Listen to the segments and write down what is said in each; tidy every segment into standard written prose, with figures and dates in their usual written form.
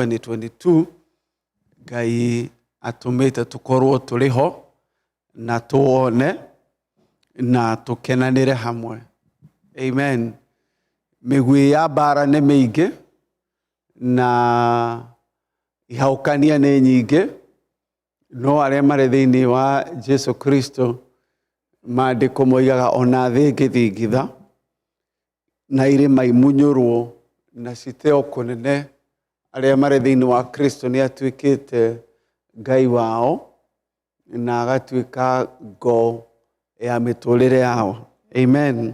2022 Ngai atũmĩte tũkorwo tũrĩ ho na tũwone na tũkenanĩre hamwe. Amen. Mĩguĩ ya mbara nĩ mĩingĩ na ihaũkania nĩ nyingĩ, no arĩa marĩ thĩinĩ wa Jesu Kristo maandĩko moigaga ona thĩ ĩngĩthingitha na irĩma imunyũrwo na citeo kũnene, arĩa marĩ thĩinĩ wa Kristo nĩ atuĩkĩte Ngai wao na agatuĩka ngo ya mĩtũrĩre yao. Amen.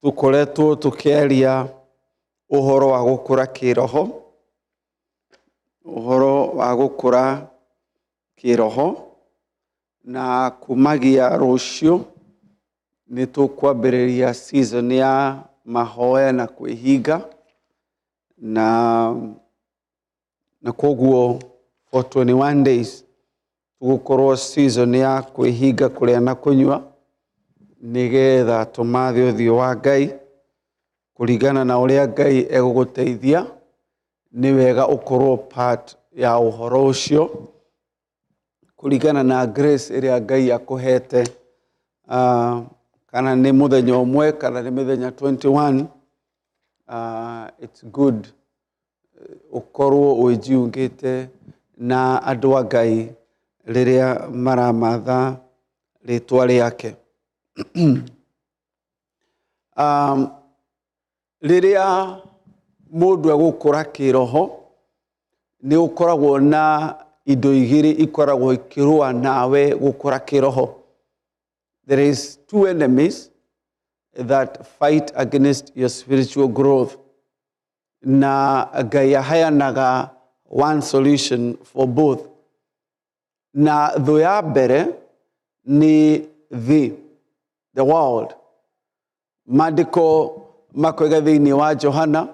Tũkoretwo tũkĩaria ũhoro wa gũkũra kĩroho, ũhoro wa gũkũra kĩroho, na kumagia rũciũ nĩ tũkwambĩrĩria season ya mahoya na kwĩhinga, na koguo for 21 days tũgũkorwo season ya kwĩhinga kũrĩa na kũnyua, nĩgetha tũmathe ũthiũ wa Ngai kũringana na ũrĩa Ngai egũgũteithia. Nĩ wega ũkorwo part ya ũhoro ũcio kũringana na grace ĩrĩa Ngai akũhete, kana nĩ mũthenya ũmwe kana nĩ mĩthenya 21, it's good ũkorwo wĩjiungĩte na andũ a Ngai rĩrĩa maramatha rĩtwa rĩake. Rĩrĩa mũndũ egũkũra kĩroho, nĩ ũkoragwo na indo igĩrĩ ikoragwo ikĩrũa nawe gũkũra kĩroho. There is two enemies that fight against your spiritual growth. Na Ngai aheanaga one solution for both. Na thũ ya mbere nĩ thĩ, the world. Maandĩko makoiga thĩinĩ wa Johana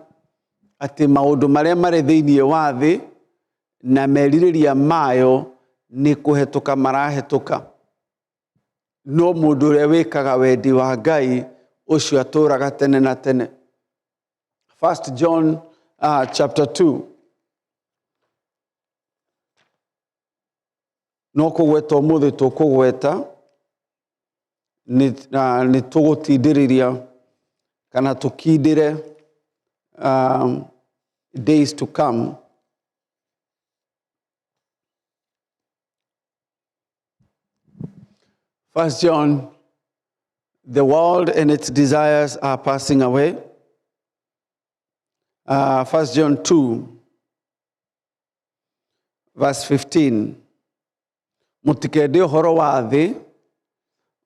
atĩ maũndũ marĩa marĩ thĩinĩ wa thĩ na merirĩria mayo nĩ kũhetũka marahetũka, no mũndũ ũrĩa wĩkaga wendi wa Ngai ũcio atũũraga tene na tene. First John chapter 2. No kũgweta ũmũthĩ tũkũgweta nĩ tũgũtindĩrĩria kana tũkindĩre days to come. First John, the world and its desires are passing away. First John 2, verse 15. Mũtikende ũhoro wa thĩ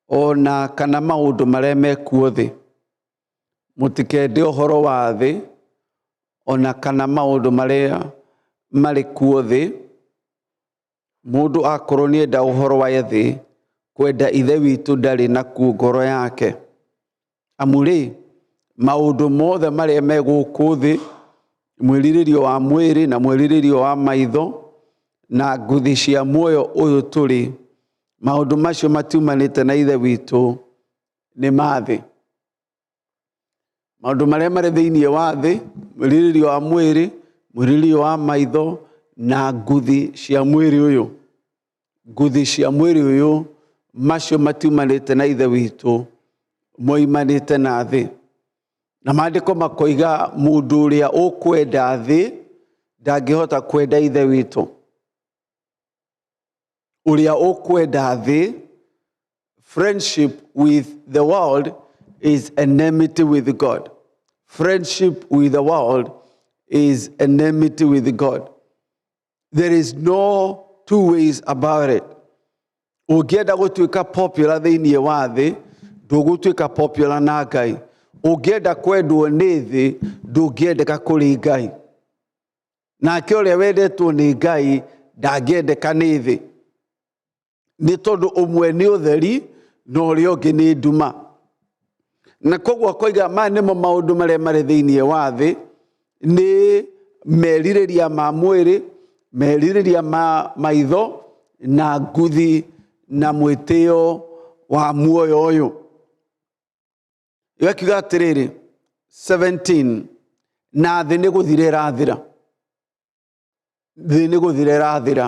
ona kana maũndũ marĩa mekuo thĩ. Mũtikende ũhoro wa thĩ ona kana maũndũ marĩa marĩ kuo thĩ. Mũndũ akorwo nĩenda ũhoro wa thĩ, kwenda Ithe witũ ndarĩ nakuo ngoro yake. Amu rĩ, maũndũ mothe marĩa me gũkũ thĩ, mwĩrirĩrio wa mwĩrĩ na mwĩrirĩrio wa maitho na nguthi cia muoyo ũyũ tũrĩ, maũndũ macio matiumanĩte na Ithe witũ, nĩ ma thĩ. Maũndũ marĩa marĩ thĩinĩ wa thĩ, mwĩrirĩrio wa mwĩrĩ, mwĩrirĩrio wa maitho na nguthi cia mwĩrĩ ũyũ, nguthi cia mwĩrĩ ũyũ, macio matiumanĩte na Ithe witũ, moimanĩte na thĩ. Na maandĩko makoiga mũndũ ũrĩa ũkwenda thĩ ndangĩhota kwenda Ithe witũ. Ũrĩa ũkwenda thĩ, friendship with the world is enmity with God. Friendship with the world is enmity with God. There is no two ways about it. Ũngĩenda gũtuĩka popular thĩinĩ wa thĩ, ndũgũtuĩka popular na Ngai. Ũngĩenda kwendwo nĩ thĩ, ndũngĩendeka kũrĩ Ngai. Nake ũrĩa wendetwo nĩ Ngai ndangĩendeka nĩ thĩ, nĩ tondũ ũmwe nĩ ũtheri na ũrĩa ũngĩ nĩ nduma. Na koguo akoiga maya nĩmo maũndũ marĩa marĩ thĩinĩ wa thĩ, nĩ merirĩria ma mwĩrĩ, merirĩria ma maitho, na nguthi na mwĩtĩo wa muoyo ũyũ. Ĩgakiuga atĩrĩrĩ, 17, Na thĩ nĩ gũthira ĩrathira, thĩ nĩ gũthira ĩrathira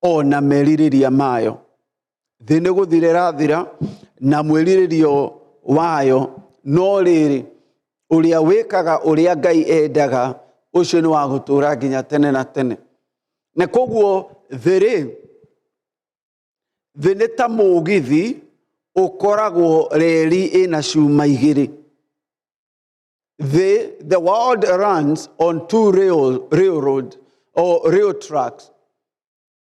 ona merirĩria mayo. Thĩ nĩ gũthira ĩrathira na mwĩrirĩrio wayo, no rĩrĩ, ũrĩa wĩkaga ũrĩa Ngai endaga, ũcio nĩ wa gũtũũra nginya tene na tene. Na koguo thĩ rĩ, thĩ nĩ ta mũgithi ũkoragwo reri ĩna cuma igĩrĩ. The world runs on two railroad or rail tracks.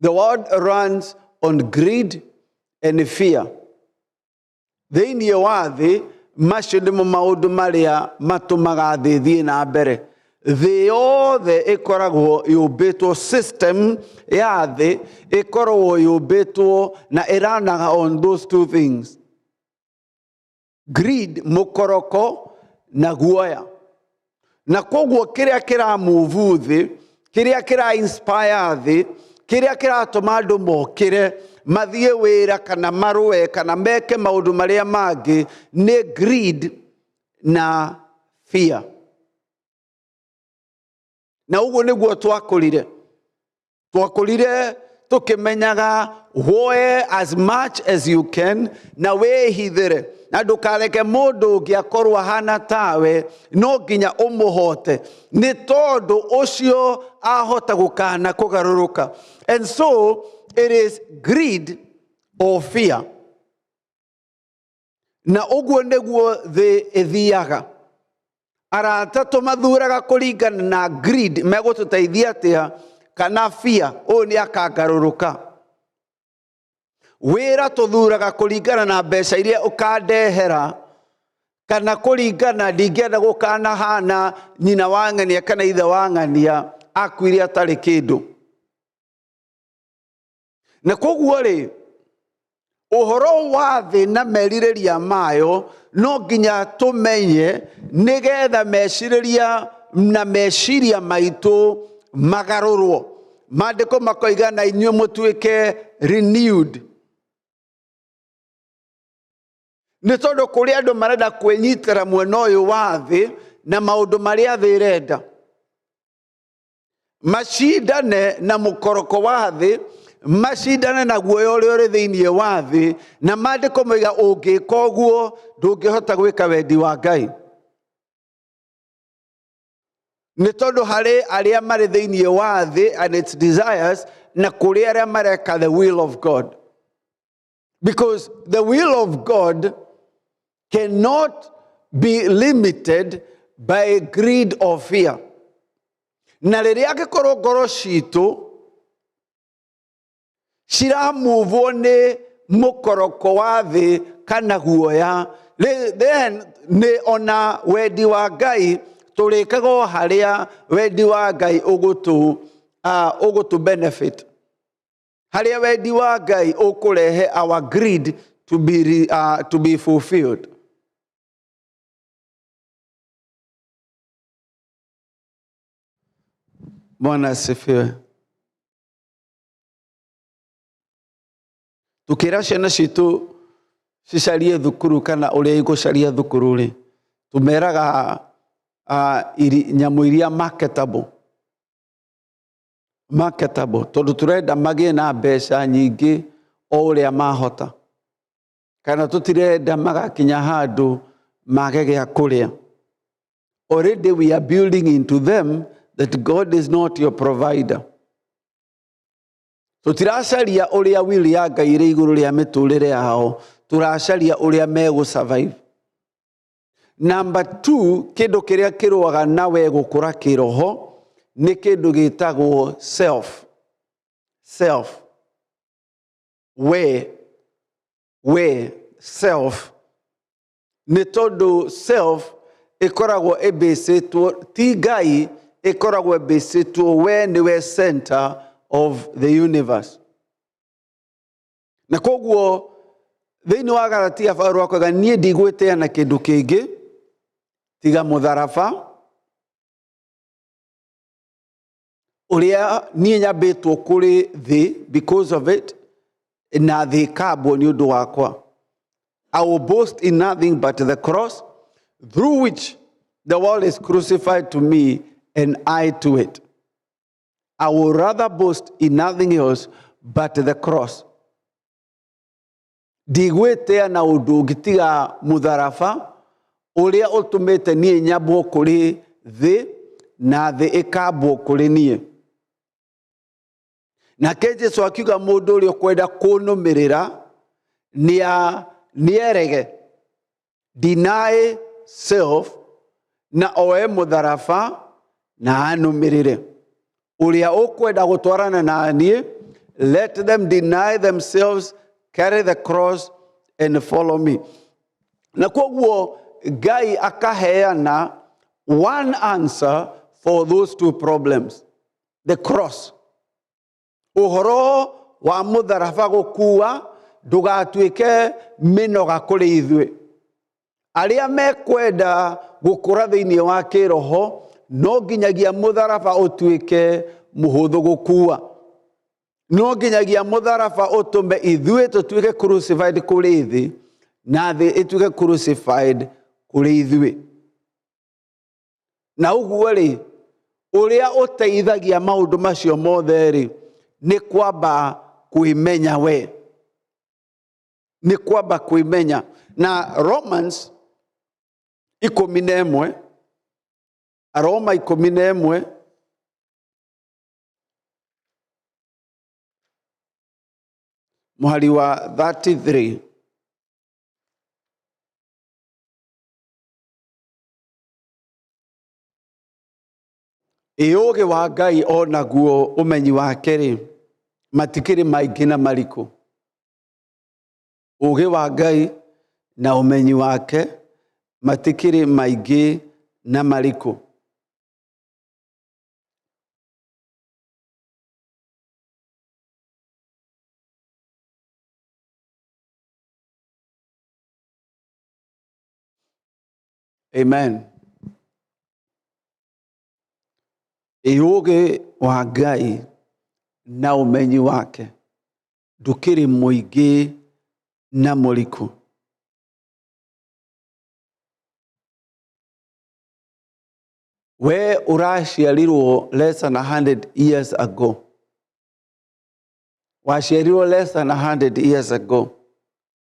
The world runs on greed and fear. Thĩinĩ wa thĩ, macio nĩmo maũndũ marĩa matũmaga thĩ ĩthiĩ na mbere. Thĩ yothe ĩkoragwo yũmbĩtwo, system ya thĩ ĩkoragwo yũmbĩtwo na ĩranaga on those two things. Greed, mũkoroko, na guoya. Na koguo kĩrĩa kĩramove thĩ, kĩrĩa kĩra inspire thĩ, kĩrĩa kĩratũma andũ mokĩre mathiĩ wĩra kana marũe kana meke maũndũ marĩa mangĩ nĩ greed na fear. Na ũguo nĩguo twakũrire. Twakũrire tũkĩmenyaga woe as much as you can na wĩhithĩre na ndũkareke mũndũ ũngĩ akorwo ahana tawe, no nginya ũmũhote, nĩ tondũ ũcio ahota gũkana kũgarũrũka. And so it is greed or fear. Na ũguo nĩguo thĩ ĩthiaga. Arata tũmathuraga kũringana na greed, megũtũteithia atĩa, kana fear, ũyũ nĩ akangarũrũka. Wĩra tũthuraga kũringana na mbeca iria ũkandehera, kana kũringana ndingĩenda gũkanahana nyina wa ng'ania kana ithe wa ng'ania akuire atarĩ kĩndũ. Na koguo rĩ, ũhoro wa thĩ na merirĩria mayo no nginya tũmenye, nĩgetha mecirĩria na meciria maitũ magarũrwo. Maandĩko makoiga na inyuĩ mũtuĩke renewed. Nĩ tondũ kũrĩ andũ marenda kwĩnyitĩra mwena ũyũ wa thĩ na maũndũ marĩa thĩ ĩrenda, macindane na mũkoroko wa thĩ, macindane na guoya ũrĩa ũrĩ thĩinĩ wa thĩ. Na maandĩko moiga ũngĩka ũguo ndũngĩhota gwĩka wendi wa Ngai, nĩ tondũ harĩ arĩa marĩ thĩinĩ wa thĩ and its desires, na kũrĩ arĩa mareka the will of God, because the will of God cannot be limited by greed or fear. Na rĩrĩa angĩkorwo ngoro citũ ciramuvwo nĩ mũkoroko wa thĩ kana guoya, then nĩ ona wendi wa Ngai tũrĩkaga o harĩa wendi wa Ngai ũgũtũ benefit, harĩa wendi wa Ngai ũkũrehe our greed to be fulfilled. Bwana asifiwe. Tukĩra ciana citũ cicarie thukuru kana ũrĩa igũcaria thukuru rĩ, tũmeraga nyamũ iria marketable, tondũ tũrenda magĩe na mbeca nyingĩ o ũrĩa mahota, kana tũtirenda magakinya handũ mage gĩa kũrĩa. Already we are building into them that God is not your provider. Tũtiracaria ũrĩa will ya Ngai ĩrĩ igũrũ rĩa mĩtũrĩre yao, tũracaria ũrĩa megũ survive. Number two, kĩndũ kĩrĩa kĩrũaga na we gũkũra kĩroho nĩ kĩndũ gĩtagwo self. Self, we self, nĩ tondũ self ĩkoragwo ĩbĩcĩtwo ti Ngai, ĩkoragwo ĩbĩcĩtwo we nĩwe center of the universe. Na koguo thĩinĩ wa Galatia Paulo akoiga, niĩ ndigwĩtĩa na kĩndũ kĩngĩ tiga mũtharaba ũrĩa niĩ nyambĩtwo kũrĩ thĩ because of it, na thĩ ĩkambwo nĩ ũndũ wakwa. I will boast in nothing but the cross through which The world is crucified to me and I to it. I would rather boast in nothing else but the cross. Ndigwĩtĩa na ũndũ ũngĩ tiga mũtharaba ũrĩa ũtũmĩte niĩ nyambwo kũrĩ thĩ na thĩ ĩkambwo kũrĩ niĩ. Nake Jesu akiuga mũndũ ũrĩa ũkwenda kũnũmĩrĩra nĩerege, deny self, na oe mũtharaba na anũmĩrĩre. Ũrĩa ũkwenda gũtwarana na niĩ, let them deny themselves, carry the cross and follow me. Na koguo Ngai akaheana one answer for those two problems, the cross. Ũhoro wa mũtharaba gũkua ndũgatuĩke mĩnoga kũrĩ ithuĩ. Arĩa mekwenda gũkũra thĩinĩ wa kĩroho no nginyagia mũtharaba ũtuĩke mũhũthũ gũkua. No nginyagia mũtharaba ũtũme ithuĩ tũtuĩke crucified kũrĩ thĩ na thĩ ĩtuĩke crucified kũrĩ ithuĩ. Na ũguo rĩ, ũrĩa ũteithagia maũndũ macio mothe rĩ, nĩ kwamba kwĩmenya we. Nĩ kwamba kwĩmenya. Na Romans 11, Aroma 11, mũhari wa 33. Ĩ ũũgĩ wa Ngai o naguo ũmenyi wake rĩ, matikĩrĩ maingĩ na marikũ. Ũũgĩ wa Ngai na ũmenyi wake matikĩrĩ maingĩ na marikũ. Amen. Ĩ ũũgĩ wa Ngai na ũmenyi wake ndũkĩrĩ mũingĩ na mũriku. We ũraciarirwo less than 100 years ago. Waciarirwo less than 100 years ago.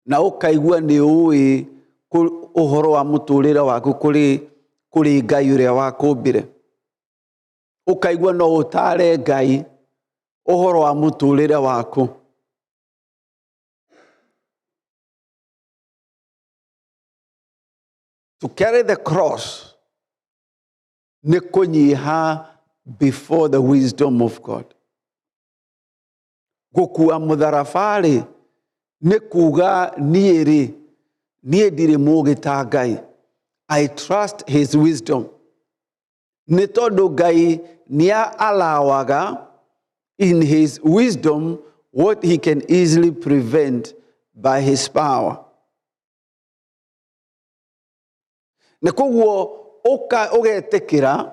Na ũkaigua nĩ ũĩ ũhoro wa mũtũrĩre waku kũrĩ Ngai ũrĩa wakũmbire. Ũkaigua no ũtare Ngai ũhoro wa mũtũrĩre waku. To carry the cross nĩ kũnyiha before the wisdom of God. Gũkua mũtharaba-rĩ, nĩ kuga niĩ rĩ, niĩ ndirĩ mũũgĩ ta Ngai. I trust his wisdom. Nĩ tondũ Ngai nĩ alawaga in his wisdom what he can easily prevent by his power. Na koguo ũgetĩkĩra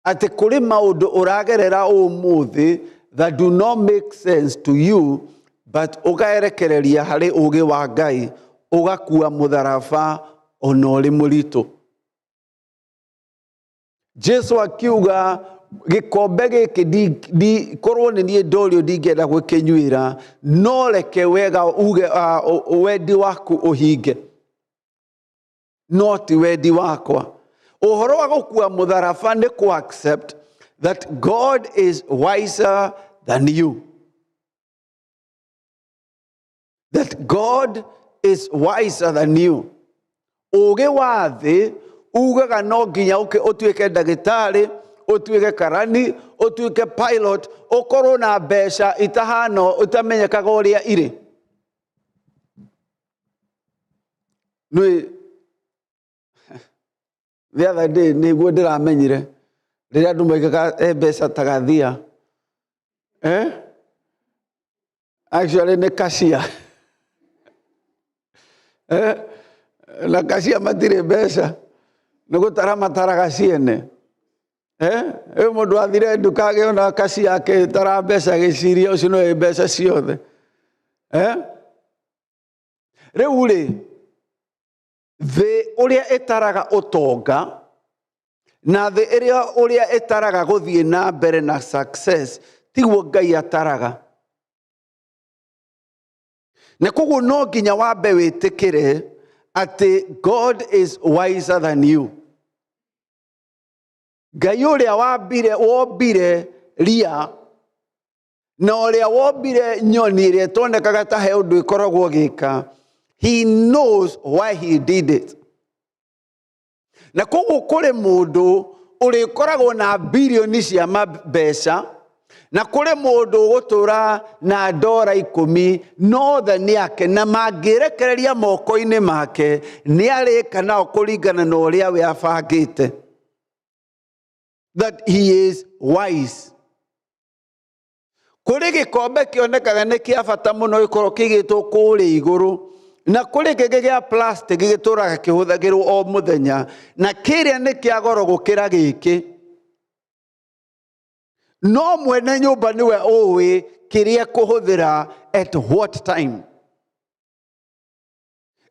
atĩ kũrĩ maũndũ ũragerera ũmũthĩ that do not make sense to you, but ũgaerekereria harĩ ũũgĩ wa Ngai, ũgakua mũtharaba ona ũrĩ mũritũ. Jesu akiuga gĩkombe gĩkĩ korwo nĩ niĩ ndorio ndingĩenda gũkĩnyuĩra, no reke wega uge, wendi waku ũhinge, no ti wendi wakwa. Ũhoro wa gũkua mũtharaba nĩ kũ accept that God is wiser than you. That God is wiser than you. Ũũgĩ wa thĩ ugaga no nginya ũtuĩke ndagĩtarĩ, ũtuĩke karani, ũtuĩke pilot, ũkorwo na mbeca itahana ũtamenyekaga ũrĩa irĩ. Nĩ the other day nĩguo ndĩramenyire rĩrĩa andũ maigaga mbeca ta gathia. Actually nĩ kacia. Na kacia matirĩ mbeca, nĩ gũtara mataraga ciene. Rĩu mũndũ athire nduka agĩona kacia akĩtara mbeca agĩciria ũcio nĩwe mbeca ciothe. Rĩu rĩ, thĩ ũrĩa ĩtaraga ũtonga Na thĩ ĩrĩa ũrĩa ĩtaraga gũthiĩ na mbere na success tiguo Ngai ataraga. Na koguo no nginya wambe wĩtĩkĩre atĩ God is wiser than you. Ngai ũrĩa wambire wombire ria na ũrĩa wombire nyoni ĩrĩa ĩtonekaga ta he ũndũ ĩkoragwo ĩgĩka, he knows why he did it. Na koguo kũrĩ mũndũ ũrĩkoragwo na birioni cia mbeca, na kũrĩ mũndũ ũgũtũra na ndora 10, no othe nĩ ake, na mangĩrekereria moko-inĩ make nĩ arĩka nao kũringana na ũrĩa we abangĩte. That he is wise. Kũrĩ gĩkombe kĩonekaga nĩ kĩa bata mũno gĩkorwo kĩigĩtwo kũrĩa igũrũ, na kũrĩ kĩngĩ gĩa plastic gĩtũraga kĩhũthagĩrwo o mũthenya, na kĩrĩa nĩ kĩa goro gũkĩra gĩkĩ. No mwene nyũmba nĩwe ũĩ kĩrĩa kũhũthĩra at what time.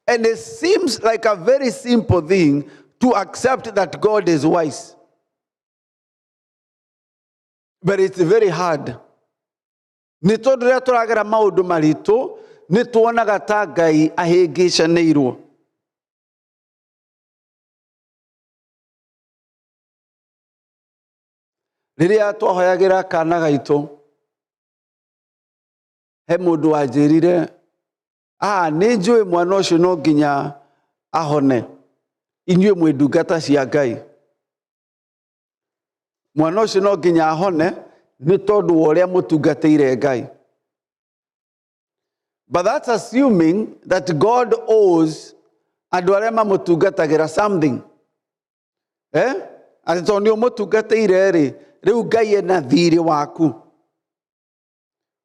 And it seems like a very simple thing to accept that God is wise. But it's very hard. Nĩ tondũ rĩrĩa tũragera maũndũ maritũ, nĩ tuonaga ta Ngai ahĩngĩcanĩirwo. Rĩrĩa twahoyagĩra kana gaitũ, he mũndũ wanjĩrire, nĩ njũĩ mwana ũcio no nginya ahone. Inyuĩ mwĩ ndungata cia Ngai. Mwana ũcio no nginya ahone nĩ tondũ wa ũrĩa mũtungatĩire Ngai. But that's assuming that God owes andũ arĩa mamũtungatagĩra something. Atĩ tondũ nĩ ũmũtungatĩire rĩ, rĩu Ngai ena thirĩ waku.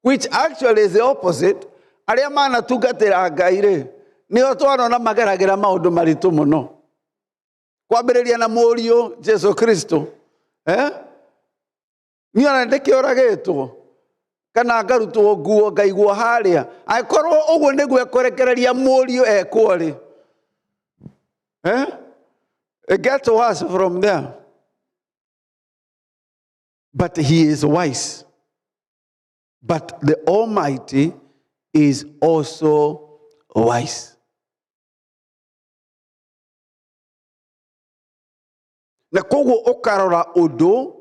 Which actually is the opposite. Arĩa manatungatĩra Ngai rĩ, nĩo twanona mageragĩra maũndũ maritũ mũno. Kwambĩrĩria na mũriũ Jesu Kristo. Niĩ ona ndĩkĩũragĩtwo kana ngarutwo nguo ngaigwo harĩa, angĩkorwo ũguo nĩguo ekũrekereria mũriũ ekwo rĩ, It gets worse from there. But he is wise. But the Almighty is also wise. Na koguo ũkarora ũndũ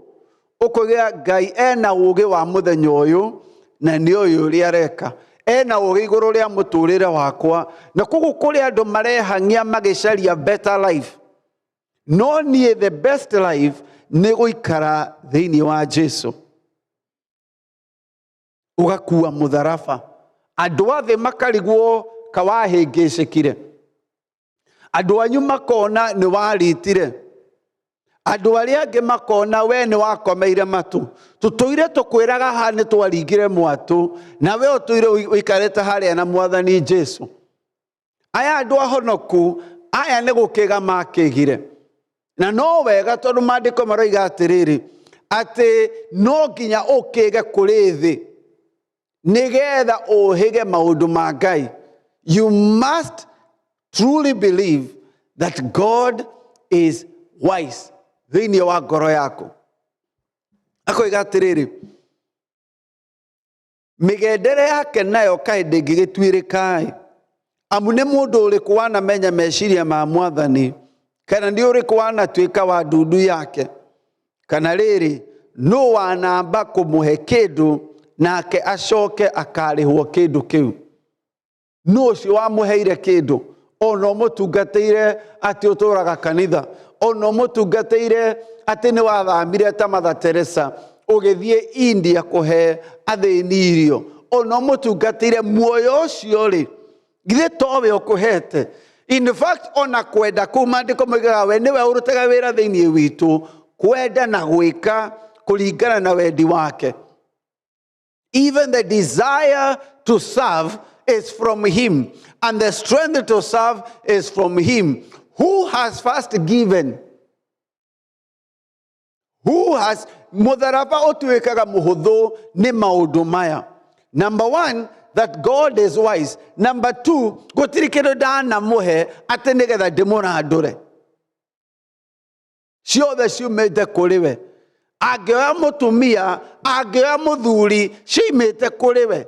ũkũgĩa Ngai ena ũũgĩ wa mũthenya ũyũ na nĩ ũyũ ũrĩa areka, ena ũũgĩ igũrũ rĩa mũtũrĩre wakwa. Na koguo kũrĩ andũ marehang'ia magĩcaria better life, no niĩ the best life nĩ gũikara thĩinĩ wa Jesu. Ũgakua mũtharaba, andũ a thĩ makarigwo kawahĩngĩcĩkire, andũ anyu makona nĩ waritire, andũ arĩa angĩ makona we nĩ wakomeire matũ. Tũtũire tũkwĩraga haha nĩ twaringire mwatũ, na we ũtũire ũikarĩte harĩa na Mwathani Jesu. Aya andũ ahonoku aya nĩ gũkĩga makĩgire. Na no wega tondũ maandĩko maroiga atĩrĩrĩ, atĩ no nginya ũkĩge kũrĩ thĩ nĩgetha ũhĩge maũndũ ma Ngai. You must truly believe that God is wise thĩinĩ wa ngoro yaku. Akoiga atĩrĩrĩ, mĩgendere yake nayo kaĩ ndĩngĩgĩtuĩrĩka-ĩ, amu nĩ mũndũ ũrĩkũ wanamenya meciria ma Mwathani, kana nĩ ũrĩkũ wanatuĩka wa ndundu yake, kana rĩrĩ nũ wanamba kũmũhe kĩndũ nake acoke akarĩhwo kĩndũ kĩu? Nũ ũcio wamũheire kĩndũ? Ona ũmũtungatĩire atĩ ũtũraga kanitha, ona ũmũtungatĩire atĩ nĩ wathamire ta Mother Teresa ũgĩthiĩ India kũhe athĩni irio, ona ũmũtungatĩire muoyo ũcio rĩ, githĩ towe ũkũhete? In fact, ona kwenda kũu maandĩko moigaga we nĩwe ũrutaga wĩra thĩinĩ witũ kwenda na gwĩka kũringana na wendi wake. Even the desire to serve is from him, and the strength to serve is from him. Who has first given? Who has? Mũtharaba ũtuĩkaga mũhũthũ nĩ maũndũ maya. Number one, that God is wise. Number two, gũtirĩ kĩndũ ndanamũhe atĩ nĩgetha ndĩmũrandũre. Ciothe ciumĩte kũrĩ we. Angĩoya mũtumia, angĩoya mũthuri, ciumĩte kũrĩ we.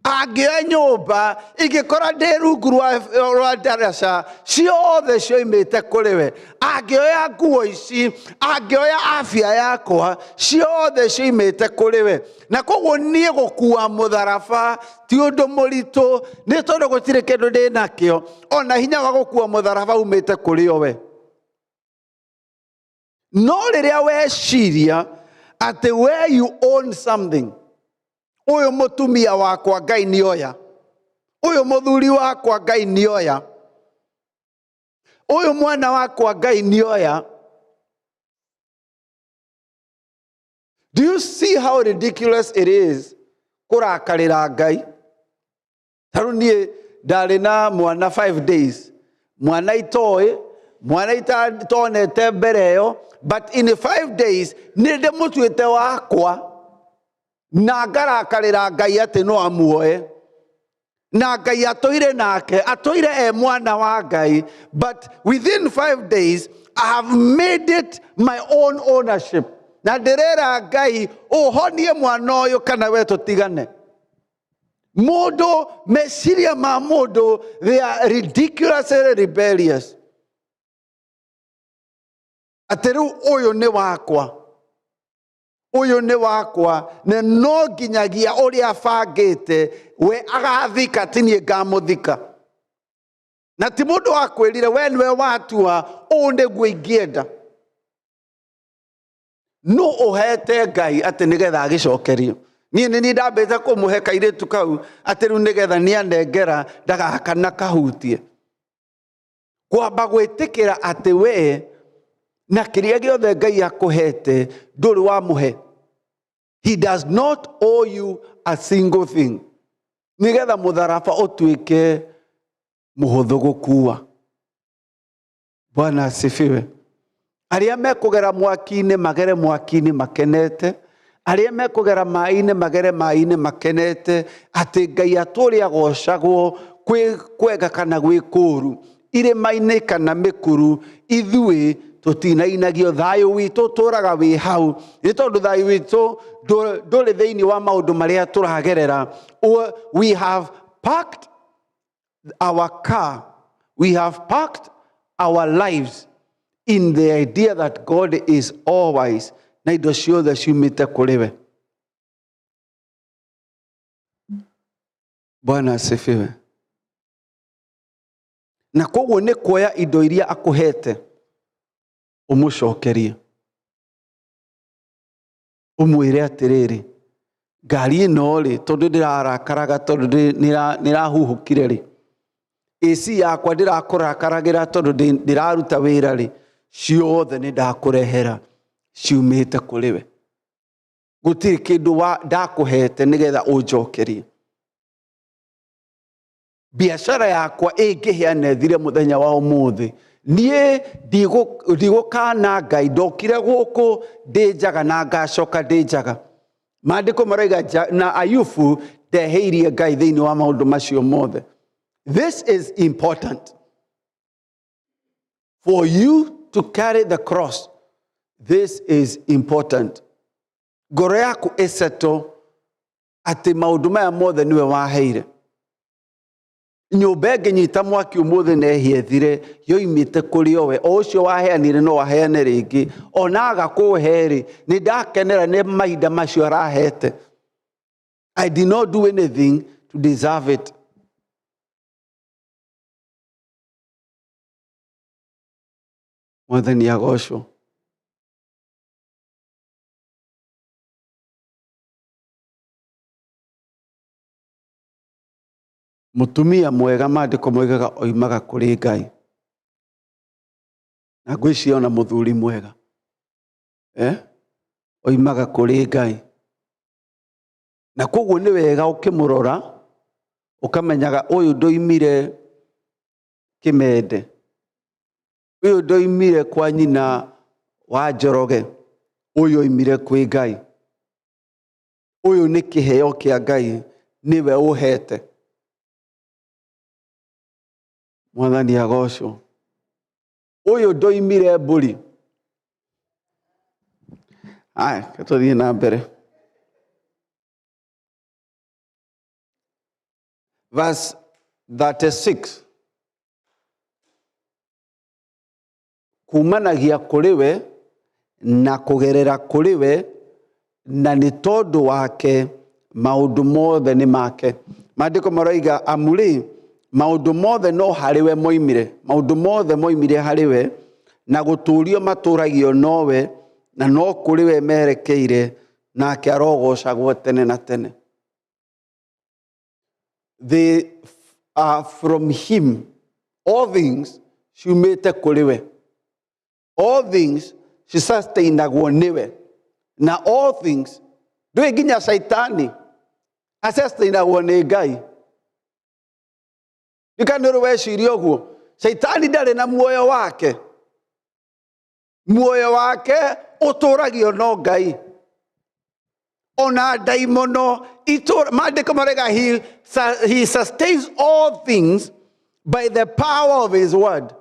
Angĩoya nyũmba, ingĩkora ndĩ rungu rwa ndaraca, ciothe cioimĩte kũrĩ we. Angĩoya nguo ici, angĩoya afya yakwa, ciothe cioimĩte kũrĩ we. Na koguo niĩ gũkua mũtharaba ti ũndũ mũritũ, nĩ tondũ gũtirĩ kĩndũ ndĩ nakĩo, ona hinya wa gũkua mũtharaba umĩte kũrĩ o we. No rĩrĩa weciria atĩ where you own something, ũyũ mũtumia wakwa Ngai nĩoya, ũyũ mũthuri wakwa Ngai nĩoya, ũyũ mwana wakwa Ngai nĩoya. Do you see how ridiculous it is kũrakarĩra Ngai? Ta rĩu niĩ ndarĩ na mwana 5 days, mwana itoĩ, mwana itonete mbere ĩyo, but in 5 days nĩ ndĩmũtuĩte wakwa, na ngarakarĩra Ngai atĩ no amuoe. Na Ngai atũire nake, atũire e mwana wa Ngai, but within 5 days I have made it my own ownership. Na ndĩrera Ngai ũhonie mwana ũyũ kana we tũtigane. Mũndũ, meciria ma mũndũ, they are ridiculously rebellious. Atĩ rĩu ũyũ nĩ wakwa, ũyũ nĩ wakwa, na no nginyagia ũrĩa abangĩte we agathika, ti niĩ ngamũthika. Na ti mũndũ wakwĩrire we nĩwe watua, ũũ nĩguo ingĩenda. No ũhete Ngai atĩ nĩgetha agĩcokerio. Niĩ nĩ niĩ ndambĩte kũmũhe kairĩtu kau atĩ rĩu nĩgetha nĩanengera ndagakana kahutie. Kwamba gwĩtĩkĩra atĩ we na kĩrĩa gĩothe Ngai akũhete ndũrĩ wamũhe. He does not owe you a single thing. Nĩgetha mũtharaba ũtuĩke mũhũthũ gũkua. Bwana asifiwe. Arĩa mekũgera mwaki-inĩ magere mwaki-inĩ makenete, arĩa mekũgera maĩ-inĩ magere maĩ-inĩ makenete, atĩ Ngai atũũre agocagwo kwĩ kwega kana gwĩ kũũru, irĩma-inĩ kana mĩkuru, ithuĩ tũtinainagio. Thayũ witũ ũtũũraga wĩ hau, nĩ tondũ thayũ witũ ndũrĩ thĩinĩ wa maũndũ marĩa tũragerera. We have parked our car, we have parked our lives in the idea that God is always, na indo ciothe ciumĩte kũrĩ we. Bwana asifiwe. Na koguo nĩ kuoya indo iria akũhete ũmũcokerie, ũmwĩre atĩrĩrĩ, ngari ĩno rĩ, tondũ ndĩrarakaraga tondũ nĩrahuhũkire rĩ, AC yakwa ndĩrakũrakaragĩra tondũ ndĩraruta wĩra rĩ, ciothe nĩ ndakũrehera ciumĩte kũrĩ we. Gũtirĩ kĩndũ ndakũhete nĩgetha ũnjokerie. Biacara yakwa ĩngĩhĩa na ĩthire mũthenya wa ũmũthĩ, niĩ ndigũkana Ngai, ndokire gũkũ ndĩ njaga na ngacoka ndĩ njaga. Maandĩko maroiga na Ayubu ndehĩirie Ngai thĩinĩ wa maũndũ macio mothe. This is important. For you to carry the cross, this is important. Ngoro yaku ĩcetwo atĩ maũndũ maya mothe nĩwe waheire. Nyũmba ĩngĩnyita mwaki ũmũthĩ na ĩhĩe ĩthire, yoimĩte kũrĩ o we. O ũcio waheanire no aheane rĩngĩ. Ona aga kũhe rĩ, nĩ ndakenera nĩ mahinda macio arahete. I did not do anything to deserve it. Mwathani agocwo. Mũtumia mwega maandĩko moigaga oimaga kũrĩ Ngai. Na ngwĩciria ona mũthuri mwega. Oimaga kũrĩ Ngai. Na koguo nĩ wega ũkĩmũrora, ũkamenyaga ũyũ ndoimire kĩmende. Ũyũ ndoimire kwa nyina wa Njoroge. Ũyũ oimire kwĩ Ngai. Ũyũ nĩ kĩheo kĩa Ngai, nĩwe ũhete. Mwathani agocwo. Ũyũ ndoimire mbũri. Aya, tũthiĩ na mbere. Verse 36. Kumanagia kũrĩ we na kũgerera kũrĩ we na nĩ tondũ wake maũndũ mothe nĩ make. Maandĩko maroiga amu rĩ maũndũ mothe no harĩ we moimire, maũndũ mothe moimire harĩ we na gũtũũrio matũũragio nowe na no kũrĩ we merekeire, nake arogocagwo tene na tene. They are from him. All things ciumĩte kũrĩ we. All things cisustainagwo nĩwe. Na all things ndũĩ nginya Shaitani asustainagwo nĩ Ngai. Ndika nĩ ũrĩ weciria ũguo. Shaitani ndarĩ na muoyo wake. Muoyo wake ũtũragio no Ngai. Ona ndaimono maandĩko marega he sustains all things by the power of his word.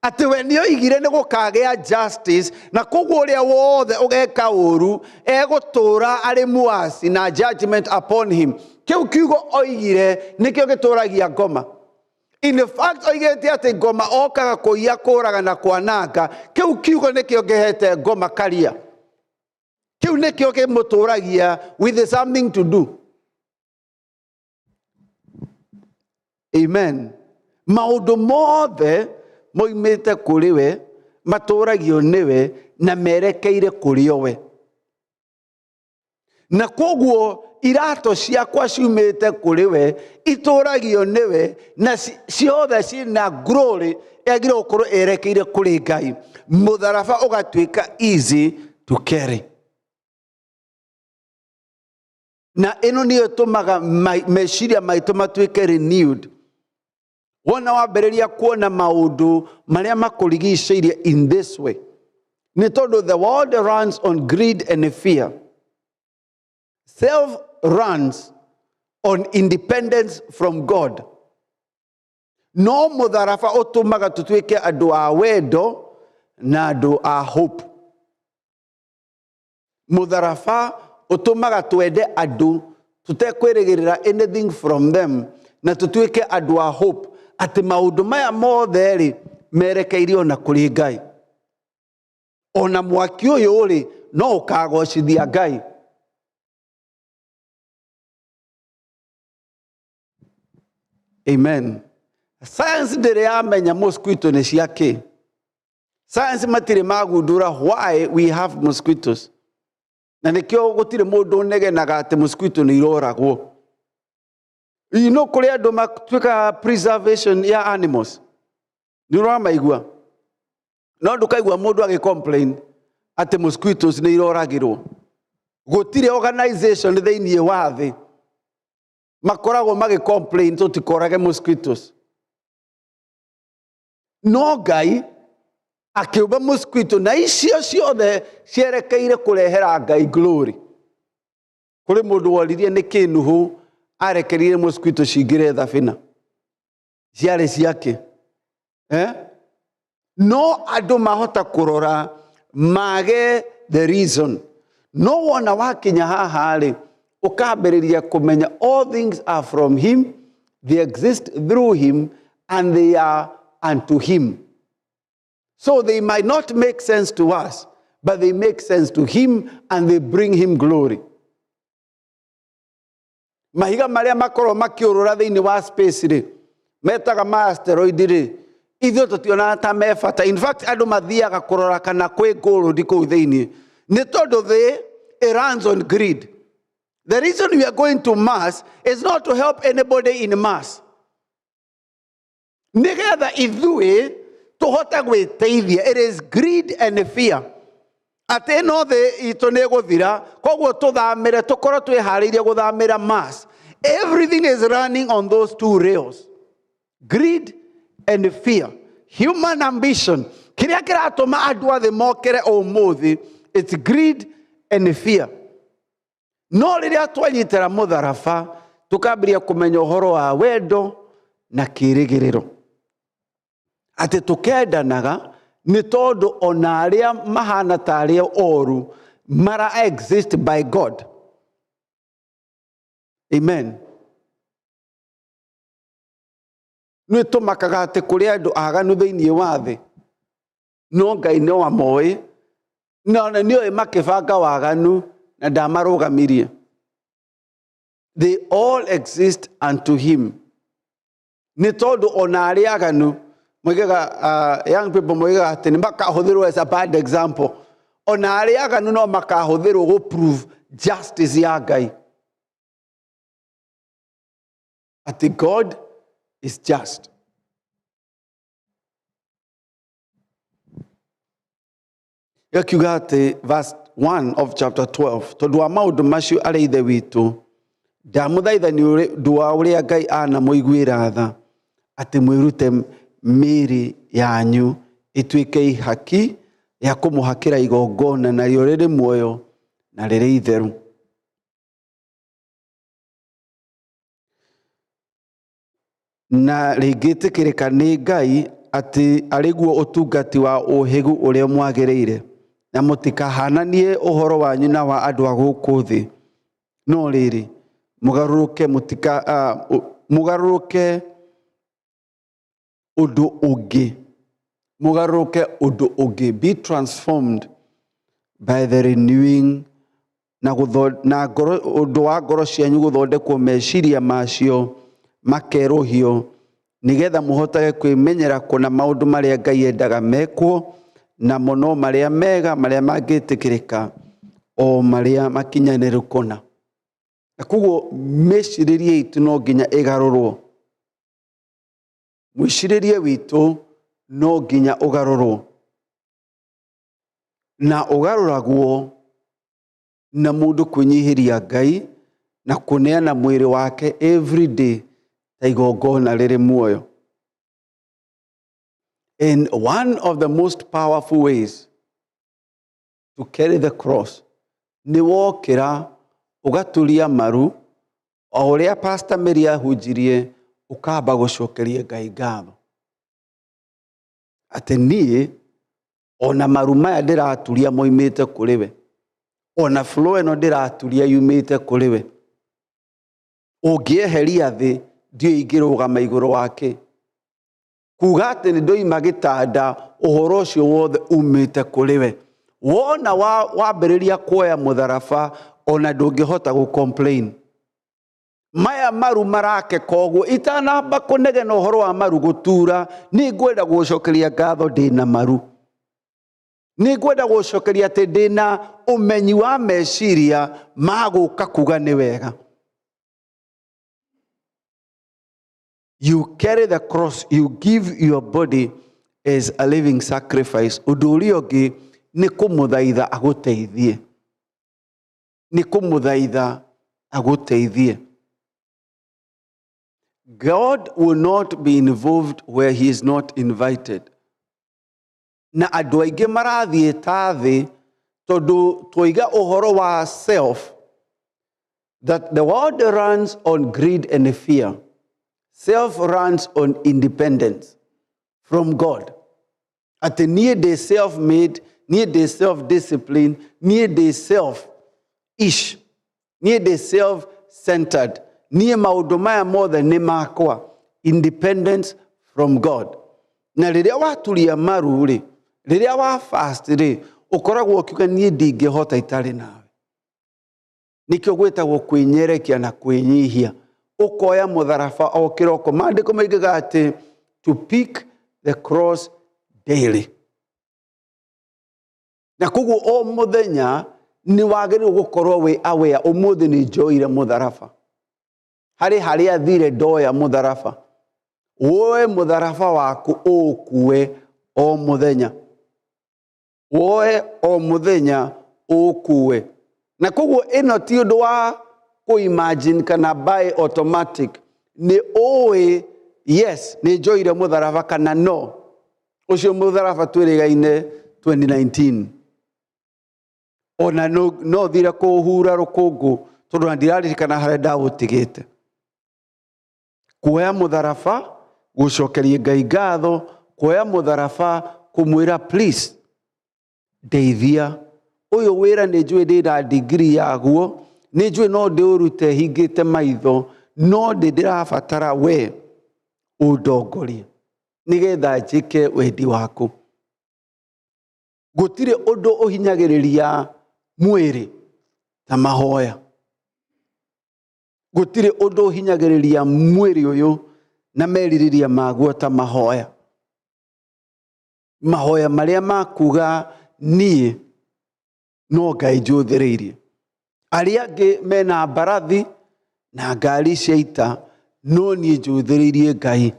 Atĩ we nĩ oigire nĩ gũkagĩa justice, na koguo ũrĩa wothe ũgeka ũru egũtũra arĩ muasi na judgment upon him. Kĩu kiugo oigire nĩkĩo gĩtũragia ngoma. In fact oigĩte atĩ ngoma okaga kũiya, kũraga na kwananga. Kĩu kiugo nĩkĩo kĩhete ngoma karia. Kĩu nĩkĩo kĩmũtũragia with something to do. Amen. Maũndũ mothe moimĩte kũrĩ we, matũragio nĩwe na merekeire kũrĩ o we. Na koguo irato ciakwa ciumĩte kũrĩ we, itũragio nĩwe na ciothe ciĩna glory yagĩrĩirwo gũkorwo ĩrekeire kũrĩ Ngai. Mũtharaba ũgatuĩka easy to carry. Na ĩno nĩyo ĩtũmaga meciria maitũ matuĩke renewed. Wona wambĩrĩria kuona maũndũ marĩa makũrigicĩirie in this way, nĩ tondũ the world runs on greed and fear. Self runs on independence from God. No mũtharaba ũtũmaga tũtuĩke andũ a wendo na andũ a hope. Mũtharaba ũtũmaga twende andũ tũtekwĩrĩgĩrĩra anything from them, na tũtuĩke andũ a hope atĩ maũndũ maya mothe rĩ merekeirio na kũrĩ Ngai. Ona mwaki ũyũ rĩ no ũkagocithia Ngai. Amen. Science ndĩrĩ yamenya mosquito nĩ cia kĩ. Science matirĩ magundũra why we have mosquitoes. Na nĩkĩo gũtirĩ mũndũ ũnegenaga atĩ mosquito nĩ iroragwo. You know kũrĩ andũ matuĩkaga preservation ya animals. Nĩ ũramaigua? No ndũkaigua mũndũ agĩ complain atĩ mosquitoes nĩ iroragirwo. Gũtirĩ organization thĩinĩ wa thĩ makoragwo magĩ complain tũtikorage mosquitoes. No Ngai akĩũmba mosquito na icio ciothe cierekeire kũrehera Ngai glory. Kũrĩ mũndũ woririe nĩkĩ Nuhu arekerire mosquito cingĩre thabina. Ciarĩ ciake. No andũ mahota kũrora mage the reason. No wona wakinya haha rĩ, ũkambĩrĩria kũmenya all things are from him, they exist through him, and they are unto him. So they might not make sense to us, but they make sense to him and they bring him glory. Mahiga marĩa makorwo makĩũrũra thĩinĩ wa space rĩ, metaga ma asteroid rĩ, ithuĩ tũtionaga ta me bata. In fact, andũ mathiaga kũrora kana kwĩ gold kũu thĩinĩ. Nĩ tondũ thĩ, it runs on greed. The reason we are going to Mars is not to help anybody in Mars. Nĩgetha ithuĩ tũhote gwĩteithia. It is greed and fear. Atĩ ĩno thĩ itũ nĩ ĩgũthira, koguo tũthamĩre, tũkorwo twĩharĩirie gũthamĩra Mars. Everything is running on those two rails. Greed and fear. Human ambition. Kĩrĩa kĩratũma andũ a thĩ mokĩre ũmũthĩ, it's greed and fear. No rĩrĩa twanyitĩra mũtharaba, tũkambĩrĩria kũmenya ũhoro wa wendo na kĩĩrĩgĩrĩro. Atĩ tũkendanaga Nĩ tondũ ona arĩa mahana ta arĩa oru mara exist by God. Amen. Nĩ tũmakaga atĩ kũrĩ andũ aganu thĩinĩ wa thĩ, no Ngai no amoĩ, na ona nĩoĩ makĩbanga waganu na ndamarũgamirie. They all exist unto him. Nĩ tondũ ona arĩa aganu moigaga, young people moigaga atĩ nĩ makahũthĩrwo as a bad example. Ona arĩa aganu no makahũthĩrwo gũ prove justice ya Ngai, atĩ God is just. Gakiuga atĩ verse 1 of chapter 12, tondũ wa maũndũ macio, arĩ ithe witũ, ndamũthaitha nĩ ũndũ wa ũrĩa Ngai anamũiguĩra tha, atĩ mwĩrute mĩĩrĩ yanyu ĩtuĩke ihaki rĩa kũmũhakĩra igongona, narĩo rĩrĩ muoyo na rĩrĩ itheru. Na rĩngĩtĩkĩrĩka nĩ Ngai, atĩ arĩ guo ũtungati wa ũhĩgu ũrĩa mwagĩrĩire. Na mũtikahananie ũhoro wanyu na wa andũ a gũkũ thĩ, no rĩrĩ, mũgarũrũke, mũtika mũgarũrũke ũndũ ũngĩ, mũgarũrũke ũndũ ũngĩ, be transformed by the renewing na, na ngoro, ũndũ wa ngoro cianyu gũthondekwo meciria macio makerũhio, nĩgetha mũhotage kwĩmenyera kũna maũndũ marĩa Ngai endaga mekwo, namo no marĩa mega, marĩa mangĩtĩkĩrĩka, o marĩa makinyanĩru kũna. Na koguo mĩcirĩrie itũ no nginya ĩgarũrwo. Mwĩcirĩrie witũ no nginya ũgarũrwo, na ũgarũragwo na mũndũ kwĩnyihĩria Ngai na kũneana mwĩrĩ wake every day ta igongona rĩrĩ muoyo. And one of the most powerful ways to carry the cross nĩ wokĩra ũgaturia maru, o ũrĩa Pastor Mary ahunjirie, ũkamba gũcokeria Ngai ngatho atĩ niĩ ona maru maya ndĩraturia moimĩte kũrĩ we, ona flow ĩno ndĩraturia yumĩte kũrĩ we. Ũngĩeheria thĩ, ndiũĩ ingĩrũgama igũrũ wake. Kuga atĩ nĩ ndoima gĩtanda, ũhoro ũcio wothe umĩte kũrĩ we. Wona wambĩrĩria kuoya mũtharaba, ona ndũngĩhota gũ complain. Maya maru marake, koguo itanamba kũnegena ũhoro wa maru gũtura, nĩ ngwenda gũcokeria ngatho ndĩna maru. Nĩ ngwenda gũcokeria atĩ ndĩna ũmenyi wa meciria ma gũka kuga nĩ wega. You carry the cross, you give your body as a living sacrifice. Ũndũ ũrĩa ũngĩ nĩ kũmũthaitha agũteithie, nĩ kũmũthaitha agũteithie. God will not be involved where he is not invited. Na andũ aingĩ marathiĩ ta thĩ, tondũ twoiga ũhoro wa self, that the world runs on greed and fear. Self runs on independence from God, atĩ niĩ ndĩ self made, niĩ ndĩ self discipline, niĩ ndĩ self ish, niĩ ndĩ self centered, niĩ maũndũ maya mothe nĩ makwa. Independence from God. Na rĩrĩa waturia maru rĩ, rĩrĩa wa fast rĩ, ũkoragwo ũkiuga, "Niĩ ndingĩhota itarĩ nawe." Nĩkĩo gwĩtagwo kwĩnyerekia na kwĩnyihia. Ũkoya mũtharaba o kĩroko. Maandĩko maigaga atĩ to pick the cross daily. Na koguo o mũthenya nĩ wagĩrĩirwo gũkorwo wĩ aware, ũmũthĩ nĩ njoire mũtharaba, harĩ harĩa thire ndoya mũtharaba. Woe mũtharaba waku ũũkue o mũthenya, woe o mũthenya ũũkue. Na koguo ĩno ti ũndũ wa kũ-imagine kana by automatic. Nĩ ũĩ, yes, nĩ njoire mũtharaba, kana no ũcio mũtharaba twĩrĩgaine 2019, ona no thire kũhura rũkũngũ, tondũ na ndiraririkana harĩa ndagũtigĩte. Kuoya mũtharaba gũcokeria Ngai ngatho, kuoya mũtharaba. Kũmwĩra, "Please ndeithia, ũyũ wĩra nĩ njũĩ ndĩna degree yaguo, nĩ njũĩ no ndĩũrute hingĩte maitho, no ndĩ ndĩrabatara we ũndongorie nĩgetha njĩke wendi waku." Gũtirĩ ũndũ ũhinyagĩrĩria mwĩrĩ ta mahoya. Gũtirĩ ũndũ ũhinyagĩrĩria mwĩrĩ ũyũ na merirĩria maguo ta mahoya. Mahoya marĩa makuga niĩ no Ngai njũthĩrĩirie. Arĩa angĩ mena mbarathi na ngari cia ita, no niĩ njũthĩrĩirie Ngai.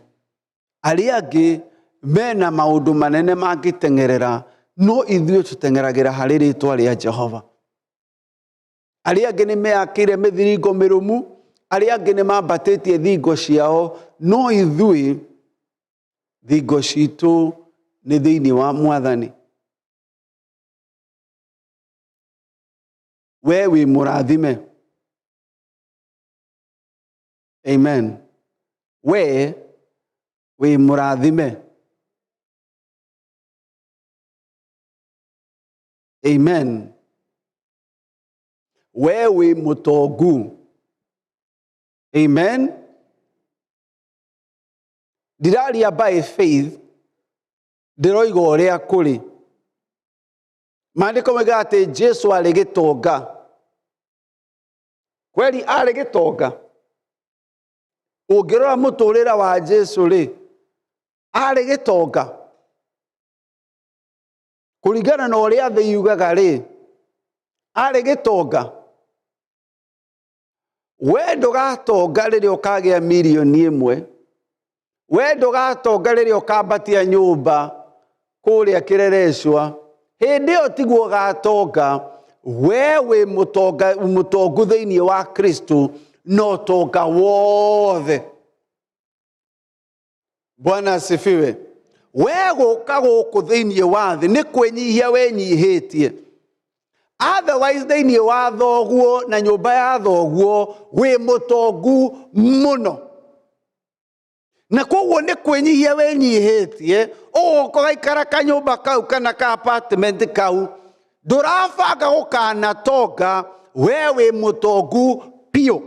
Arĩa angĩ mena maũndũ manene mangĩteng'erera, no ithuĩ tũteng'eragĩra harĩ rĩtwa rĩa Jehova. Arĩa angĩ nĩ meyakĩire mĩthiringo mĩrũmu, arĩa angĩ nĩ mambatĩtie thingo ciao, no ithuĩ thingo citũ nĩ thĩinĩ wa Mwathani. We wĩ mũrathime. Amen. We wĩ mũrathime. Amen. We wĩ mũtongu. Amen. Ndiraria by faith, ndĩroiga ũrĩa kũrĩ. Maandĩko moigaga atĩ Jesu arĩ gĩtonga. Kweli arĩ gĩtonga? Ũngĩrora mũtũrĩre wa Jesu rĩ, arĩ gĩtonga? Kũringana na ũrĩa thĩ yugaga rĩ, arĩ gĩtonga? We ndũgatonga rĩrĩa ũkagĩa mirioni 1. We ndũgatonga rĩrĩa ũkambatia nyũmba kũrĩa Kĩrerecwa. Hĩndĩ ĩyo tiguo ũgatonga. We wĩ mũtonga, mũtongu thĩinĩ wa Kristo na ũtonga wothe. Bwana asifiwe. We gũka gũkũ thĩinĩ wa thĩ nĩ kwĩnyihia wenyihĩtie. Otherwise thĩinĩ wa thoguo na nyũmba ya thoguo wĩ mũtongu mũno, na koguo nĩ kwĩnyihia wenyihĩtie, ũgoka ũgaikara kanyũmba kau kana ka apartment kau. Ndũrabanga gũkanatonga. We wĩ mũtongu biũ.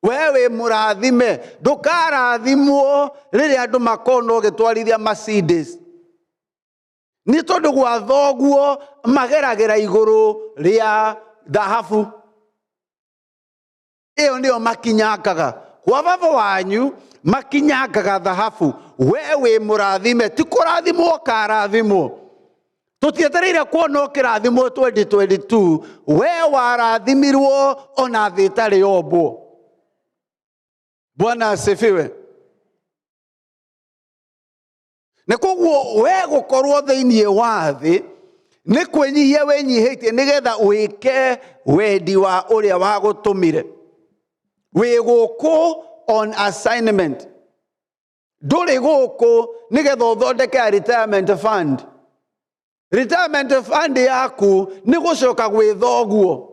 We wĩ mũrathime. Ndũkarathimwo rĩrĩa andũ makona ũgĩtwarithia Mercedes, nĩ tondũ gwa thoguo mageragĩra igũrũ rĩa thahabu ĩyo nĩyo makinyangaga. Gwa baba wanyu makinyangaga thahabu. We wĩ mũrathime, ti kũrathimwo ũkarathimwo. Tũtietereire kuona ũkĩrathimwo 2022. We warathimirwo ona thĩ ĩtarĩ yombwo. Bwana asifiwe. Nĩ koguo we gũkorwo thĩinĩ wa thĩ nĩ kwĩnyihia wĩnyihĩtie nĩgetha wĩke wendi wa ũrĩa wagũtũmire. Wĩ gũkũ on assignment. Ndũrĩ gũkũ nĩgetha ũthondeke a retirement fund. Retirement fund yaku nĩ gũcoka gwĩ thoguo.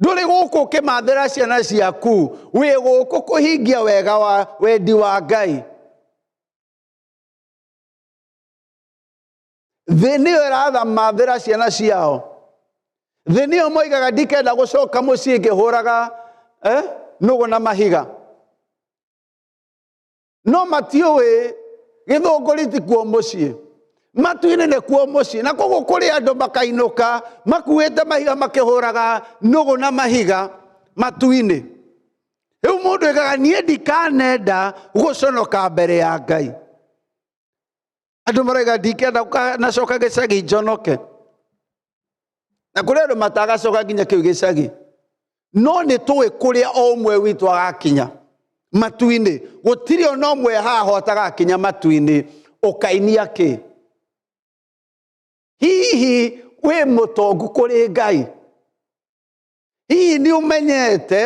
Ndũrĩ gũkũ ũkĩmathĩra ciana ciaku. Wĩ gũkũ kũhingia wega wa wendi wa Ngai. Thĩ nĩyo ĩrathamathĩra ciana ciao. Thĩ nĩyo moigaga, "Ndikenda gũcoka mũciĩ ngĩhũraga nũgũ na mahiga." No matiũĩ gĩthũngũri ti kuo mũciĩ, matu-inĩ nĩ kuo mũciĩ. Na koguo kũrĩ andũ makainũka makuĩte mahiga, makĩhũraga nũgũ na mahiga matu-inĩ. Rĩu mũndũ ĩgaga, "Niĩ ndikanenda gũconoka mbere ya Ngai." Andũ maraiga, "Ndikenda nacoka gĩcagi njonoke." Na kũrĩ andũ matagacoka nginya kĩu gĩcagi, no nĩ tũĩ kũrĩa o ũmwe witũ agakinya matu-inĩ. Gũtirĩ ona ũmwe haha ũtagakinya matu-inĩ. Ũkainia kĩ? Hihi wĩ mũtongu kũrĩ Ngai? Hihi nĩ ũmenyete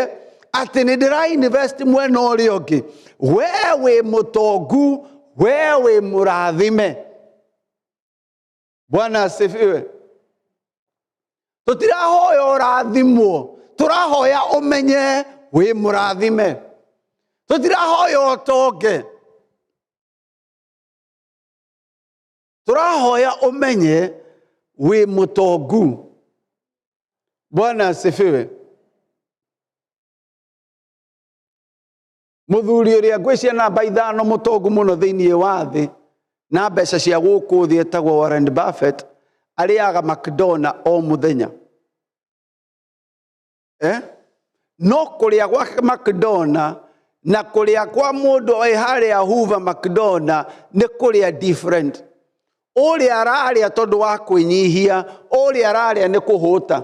atĩ nĩ ndĩra invest mwena ũrĩa ũngĩ? We wĩ mũtongu, we wĩ mũrathime. Bwana asifiwe. Tũtirahoya ũrathimwo, tũrahoya ũmenye wĩ mũrathime. Tũtirahoya ũtonge. Tũrahoya ũmenye wĩ mũtongu. Bwana asifiwe. Mũthuri ũrĩa ngwĩciria namba 5 mũtongu mũno thĩinĩ wa thĩ na mbeca cia gũkũ thĩ etagwo Warren Buffett, arĩaga McDonald o mũthenya. No kũrĩa gwa McDonald na kũrĩa kwa mũndũ wĩ harĩa Hoover McDonald nĩ kũrĩa different. Ũrĩa ararĩa tondũ wa kwĩnyihia, ũrĩa ararĩa nĩ kũhũta.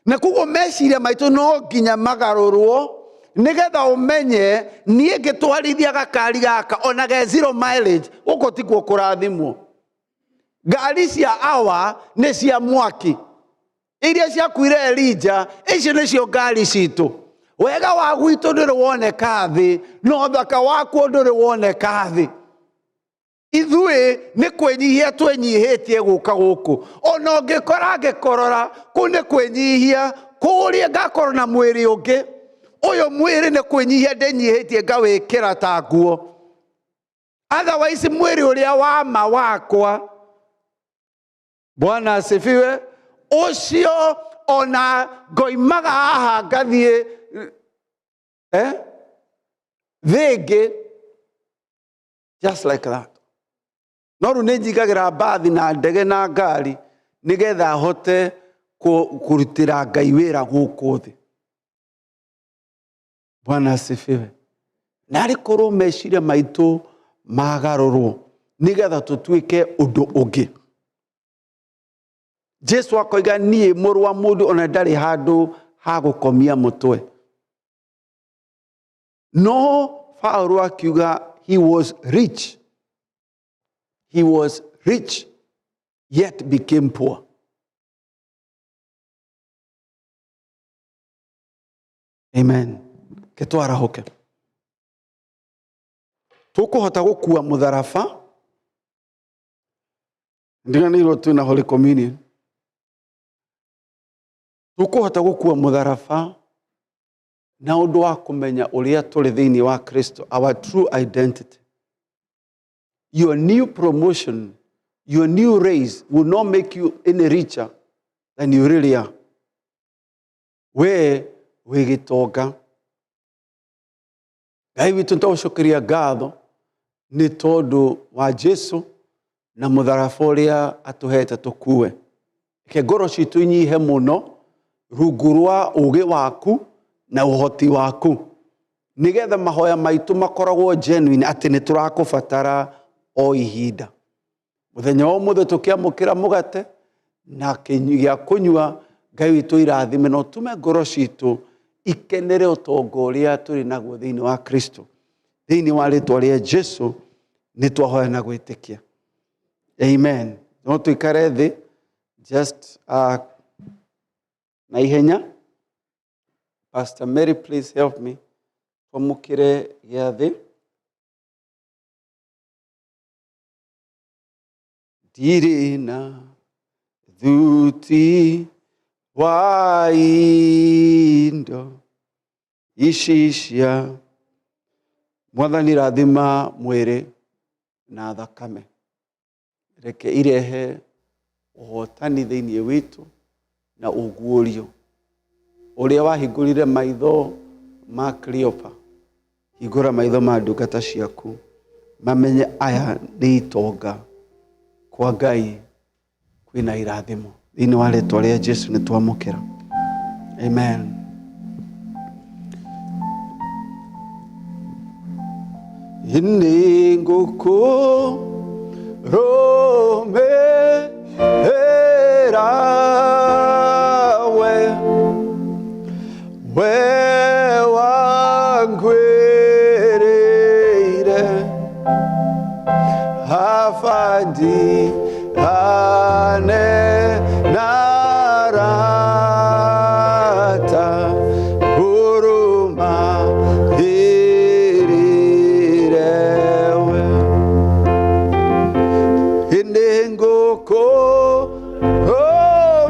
Na koguo meciria maitũ no nginya magarũrwo nĩgetha ũmenye niĩ ngĩtwarithia gakari gaka ona ge zero mileage, gũkũ tikuo kũrathimwo. Ngari cia awa nĩ cia mwaki, iria ciakuire Elijah, icio nĩcio ngari citũ. Wega wa gwitũ ndũrĩ woneka thĩ, na ũthaka wakuo ndũrĩ woneka thĩ. Ithuĩ nĩ kwĩnyihia twenyihĩtie gũka gũkũ. Ona ũngĩkora ngĩkorora, kũu nĩ kwĩnyihia, kũrĩa ngakorwo na mwĩrĩ ũngĩ. Ũyũ mwĩrĩ nĩ kwĩnyihia ndĩnyihĩtie ngawĩkĩra ta nguo. Otherwise mwĩrĩ ũrĩa wa ma wakwa, Bwana asifiwe, ũcio ona ngoimaga haha ngathiĩ, thĩ ĩngĩ, just like that. No rĩu nĩ njingagĩra mbathi na ndege na ngari nĩgetha hote kũrutĩra Ngai wĩra gũkũ thĩ. Bwana asifiwe. Na arĩ korwo meciria maitũ magarũrwo nĩgetha tũtuĩke ũndũ ũngĩ. Jesu akoiga niĩ mũrũ wa mũndũ ona ndarĩ handũ ha gũkomia mũtwe. No Paulo akiuga he was rich. He was rich, yet became poor. Amen. Ketwarahuke. Tũkũhota gũkua mũtharaba. Ndiganĩirwo twĩna Holy Communion. Tũkũhota gũkua mũtharaba na ũndũ wa kũmenya ũrĩa tũrĩ thĩinĩ wa Kristo, our true identity. Your new promotion, your new raise will not make you any richer than you really are. We wĩ gĩtonga. Ngai witũ nĩtwagũcokeria ngatho nĩ tondũ wa Jesu na mũtharaba ũrĩa atũhete tũkue. Reke ngoro citũ inyihe mũno rungu rwa ũũgĩ waku na ũhoti waku, nĩgetha mahoya maitũ makoragwo genuine atĩ nĩ tũrakũbatara o ihinda. Mũthenya wa ũmũthĩ tũkĩamũkĩra mũgate na gĩa kũnyua, Ngai witũ irathime na ũtũme ngoro citũ ikenere ũtonga ũrĩa tũrĩ naguo thĩinĩ wa Kristo. Thĩinĩ wa rĩtwa rĩa Jesu nĩ twahoya na gwĩtĩkia. Amen. No tũikare thĩ just na ihenya. Pastor Mary, please help me. Twamũkĩre gĩathĩ. Ndirĩ na thuti wa indo ici cia Mwathani, rathima mwĩrĩ na thakame. Reke irehe ũhotani thĩinĩ witũ na ũguũrio ũrĩa wahingũrire maitho ma Cleopa. Hingũra maitho ma ndungata ciaku mamenye aya nĩ itonga kwa Ngai kwĩna irathimo. Thĩinĩ wa rĩtwa rĩa Jesu nĩ twamũkĩra. Amen. Nĩ ngũkũrũmĩrĩra we, we wangwĩrĩire afandi ane narata huruma irirewe inengoko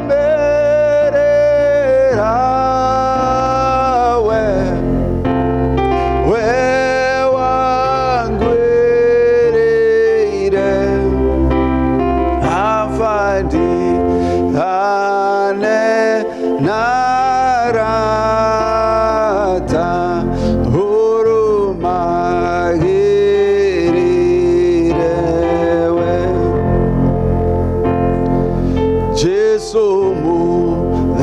omerera we we wangwĩrĩire Ndigane na arata ũrũmagĩrĩre we. Jesu mũtharaba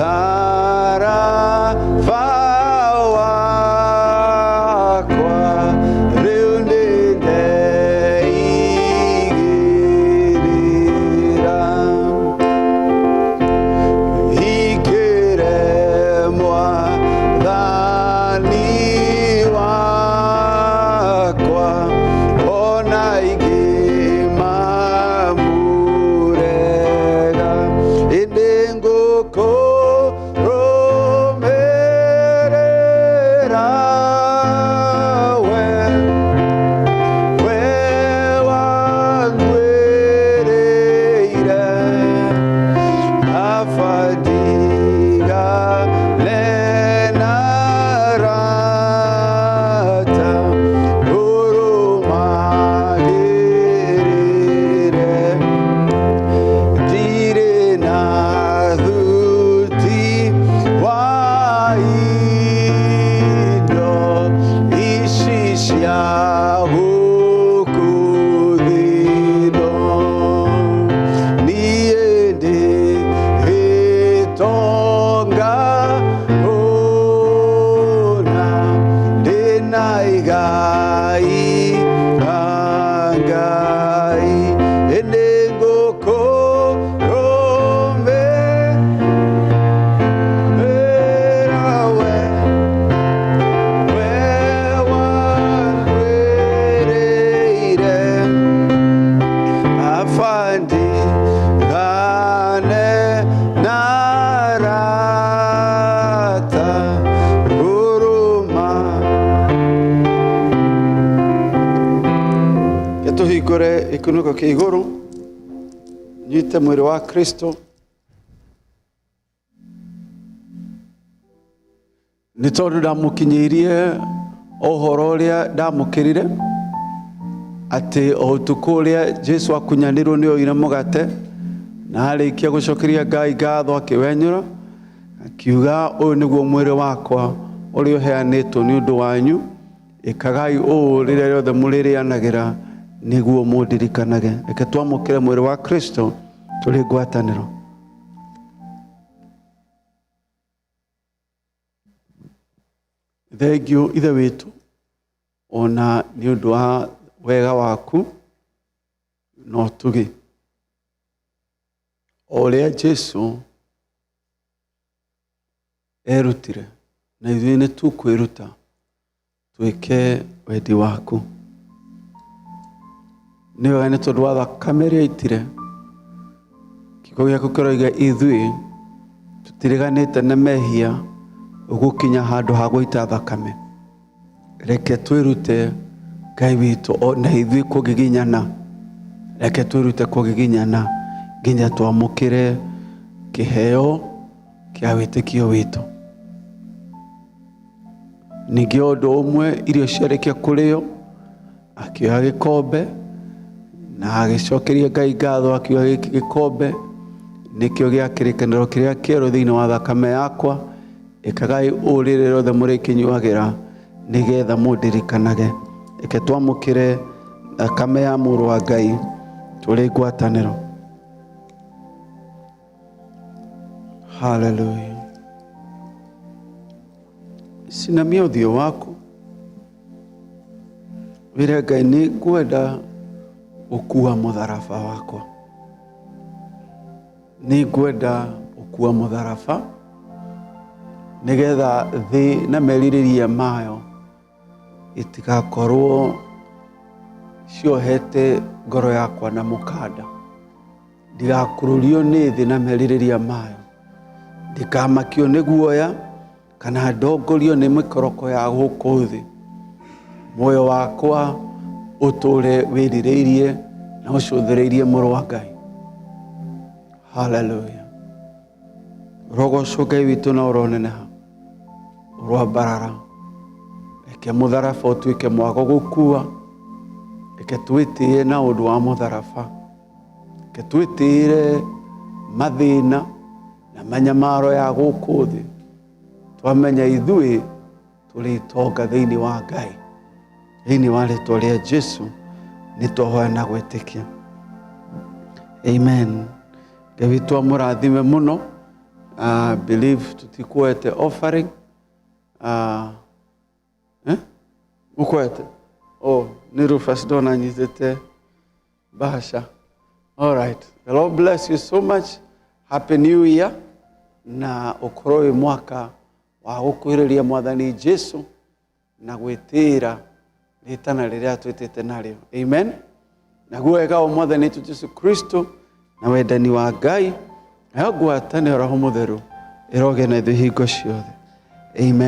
wakwa rĩu nĩndeigĩrĩra ikĩre mwathani wakwa ona ingĩmamũrega ĩndĩ ngũkũrũmĩrĩra we we wanguĩrĩire afadigane na arata ũrũmagĩrĩre ndirĩ na thuti wa indo ici cia gũkũ thĩ ĩno niĩ ndĩ gĩtonga ũna ndĩna igai rĩa Ngai ĩndĩ ngũkũrũmĩrĩra we we wanguĩrĩire afandigane na arata ũrũma tũhingũre gĩkunĩko kĩa igũrũ nyite mwĩrĩ wa Kristo nĩ tondũ ndamũkinyĩirie ũhoro ũrĩa ndamũkĩrire atĩ o ũtukũ ũrĩa Jesu akunyanĩirwo nĩ oire mũgate na arĩkia gũcokeria Ngai ngatho akĩwenyũra akiuga ũyũ nĩguo mwĩrĩ wakwa ũrĩa ũheanĩtwo nĩ ũndũ wanyu ĩkagai ũũ rĩrĩa rĩothe mũrĩrĩanagĩra nĩguo mũndirikanage. Reke twamũkĩre mwĩrĩ wa Kristo tũrĩ ngwatanĩro. Thengiũ Ithe witũ ona nĩ ũndũ wa wega waku na ũtugi. O ũrĩa Jesu erutire na ithuĩ nĩ tũkwĩruta twĩke wendi waku. Nĩ wega nĩ tondũ wa thakame ĩrĩa aitire kiugo gĩaku kĩroiga ithuĩ tũtireganĩte na mehia gũkinya handũ ha gũita thakame. Reke twĩrute Ngai witũ na ithuĩ kũgiginyana, reke twĩrute kũgiginyana nginya twamũkĩre kĩheo kĩa wĩtĩkio witũ. Ningĩ ũndũ ũmwe irio ciarĩkia kũrĩo akĩoya gĩkombe na agĩcokeria Ngai ngatho akiuga gĩkĩ gĩkombe nĩkĩo gĩa kĩrĩkanĩro kĩrĩa kĩerũ thĩinĩ wa thakame yakwa, ĩkagai ũũ rĩrĩa rĩothe mũrĩkĩnyuagĩra nĩgetha mũndirikanage. Reke twamũkĩre thakame ya mũrũ wa Ngai tũrĩ ngwatanĩro. Haleluya. Cinamia ũthiũ waku wĩre Ngai nĩ ngwenda gũkua mũtharaba wakwa, nĩ ngwenda gũkua mũtharaba nĩgetha thĩ na merirĩria mayo itigakorwo ciohete ngoro yakwa na mũkanda, ndigakururio nĩ thĩ na merirĩria mayo, ndikamakio nĩ guoya kana ndongorio nĩ mĩkoroko ya gũkũ thĩ. Muoyo wakwa ũtũre wĩrirĩirie na ũcũthĩrĩirie mũrũ wa Ngai. Haleluya. Rogocwo Ngai witũ na ũroneneha, ũroambarara. Reke mũtharaba ũtuĩke mwago gũkua. Reke twĩtĩe na ũndũ wa mũtharaba. Reke twĩtĩĩre mathĩna. Na manyamaro ya gũkũ thĩ, twamenya ithuĩ tũrĩ itonga thĩinĩ wa Ngai. Thĩinĩ wa rĩtwa rĩa Jesu nĩ twahoya na gwĩtĩkia, amen. Ngai witũ amũrathime mũno. Believe tũtikuoete offering. Eh? Mũkuoete? Oh, nĩ Rufus ndona anyitĩte bahasha. All right. The Lord bless you so much. Happy New Year. Na ũkorwo wĩ mwaka wa gũkuhĩrĩria Mwathani Jesu na gwĩtĩĩra rĩtana rĩrĩa atwĩtĩte narĩo. Amen. Naguo wega wa Mwathani witũ Jesu Kristo na wendani wa Ngai nayo ngwatanĩro Roho Mũtheru ĩrogĩa na ithuĩ hingo ciothe. Amen.